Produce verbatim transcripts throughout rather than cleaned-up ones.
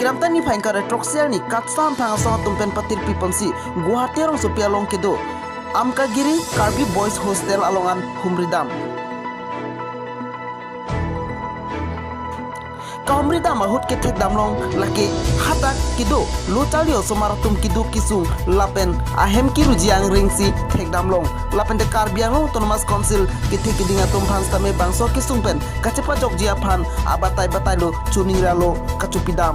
Kedamtang niphai ingkoi ra throksi arni KATSSA amphang asong atum pen patirpi ponsi Guwahati rongsopi along kedo Amkagiri Karbi Boys Hostel along an humridam. Kahumridam ahut kethekdamlong lake hadak kedo lo charli osomar atum keduk kesung lapen ahem keruji angrengsi thekdamlong. Lapente Karbi Anglong Autonomous Council kethe keding atum aphan sitame bangso kesung pen kachepajokji aphan abatai batai lo chuning ra lo kachopidam.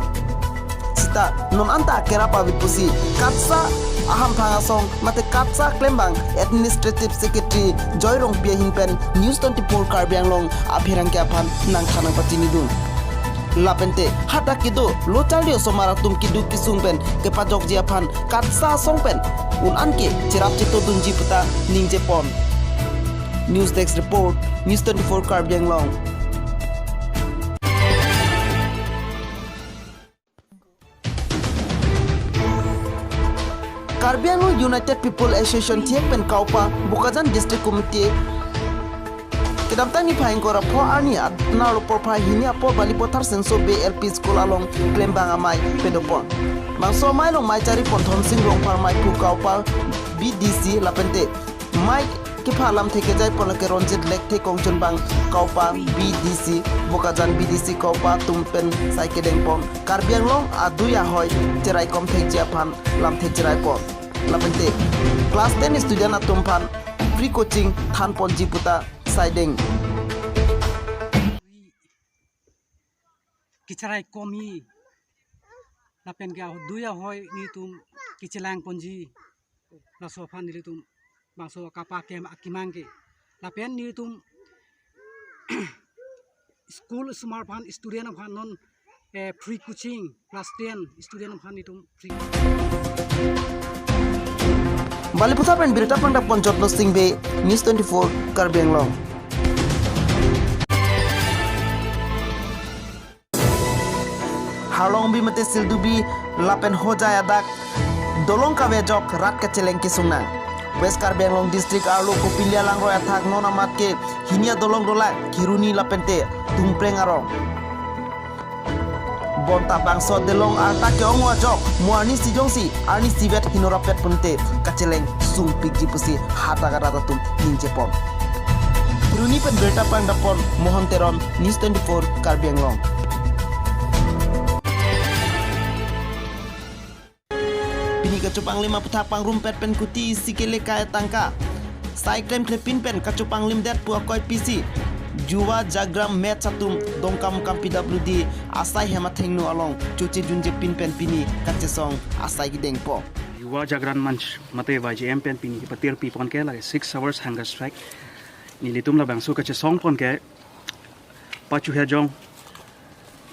Sita non anta kerap ave pusi KATSSA ahamphang asong mate KATSSA klembang Administrative Secretary Joy Rongpi ahin pen News twenty-four Karbi Anglong apherangke aphan nangthan nangpachinidun. Lapente hadak kedo lo charli osomar atum keduk kesung pen kepajokji aphan KATSSA asong pen un-an ke cherap chetodunji puta ningjepon. News Desk Report, News twenty-four Karbi Anglong. Karbi Anglong United People Association thek pen kaupa Bokajan District Committee kedamtang niphai ingkoi ra pho arni Adnar lo porphai hini apor Balipathar Senso Bey L P School along klembang amei pedopon. Bangso amei along mei charipon Thonsing Rongphar meiphu kaupa B D C lapente mei kepha lamthe kejaipon lake Ronjit Lekthe kongchunbang kaupa B D C, Bokajan B D C kaupa atum pen sai kedengpon. Karbi Anglong adui ahoi cheraikom thekji aphan lamthe cheraipon. Lapente class ten student atum aphan free coaching thanponji puta sai deng. Kecharaikom-i lapen ke adui ahoi nelitum kechelangponji. Laso aphan nelitum bangso kapa kem akemang ke. Lapen nelitum school osomar aphan student aphan non, eh, free coaching class ten student aphan nelitum free. Balipathar pen birta pangdapon Jotlo Singh Bey, News twenty-four Karbi Anglong. Harlongbi mate Sildubi lapen Hojai adak dolong kave ajok rat kacheleng kesung nang. West Karbi Anglong District arlo Kopili alangroi athak non amat ke hini adolong dolang Kheroni lapente Tumpreng arong. Bonta bangso dolong arta ke-ong ajok mo arnisi jongsi arnisi vet hini rapet pute kacheleng sungpikji pusi hadak arat atum ningjepon. Kheroni pen birta pangdapon Mohon Teron, News twenty-four Karbi Anglong. Pini kachopanglim aputhak pangrumpet pen kuti isi kele kai atangka sai klemklepin pen kachopanglimdet pu akoipisi Yuva Jagran match atum Dongkamukam P W D asai hem athengno along choche junjepin pen pini kachesong asai kedengpo. Yuva Jagran Manch mate Y J M pen pini kepatirpipon ke lake six hours hunger strike. Nelitum labangso kachesongpon ke pachu hejong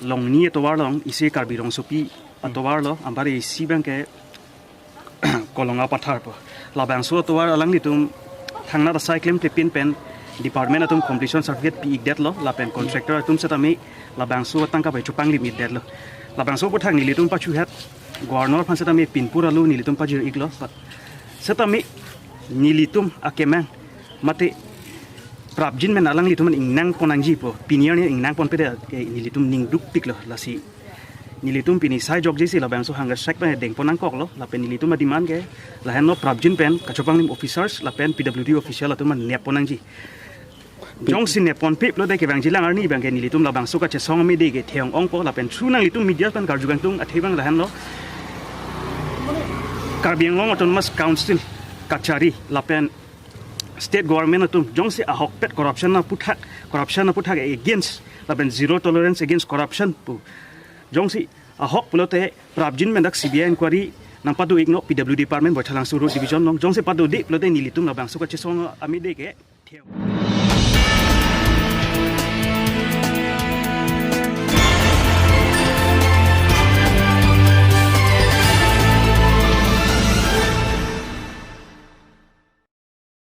longni atovar along isi Karbi rongsopi atovar lo, anpar isi abang ke Kolonga Pathar pu. Labangso atovar alanglitum thangnat asai klemklepin pen department atum completion certificate pi-ikdetlo, lapen contractor atum setame labangso atangka bai chopanglim-ikdetlo. Labangso aputhak nelitum pachu het Governor aphan setame pinpur alu nelitum pajir-iklo. Setame nelitum akemang mate prapjin pen alanglitum ingnangpon nangji pu, pini arni ingnangponpedet, eh, nelitum ning dukpiklo. Lasi nelitum pini sai jokjesi labangso hunger strike pen dengpon nangkoklo, lapen nelitum ademand ke lahenlo, prapjin pen kachopanglim officers lapen P W D official atum neppon nangji. Jongsi nepponpe pulote kevangjilang arni abang ke nelitum labangso kachesong amede ke the-ong-ongpo, lapen through nanglitum media pen karju kangtung athe abang lahenlo. Karbi Anglong Autonomous Council kachari lapen state government atum jongsi ahokpet corruption aputhak, corruption aputhak against lapen zero tolerance against corruption pu jongsi ahok pulote prapjin pen dak C B I inquiry nangpado-iknon P W D department Baithalangso Road Division along. Jongsi padode pulote nelitum labangso kachesong amede ke the-ong.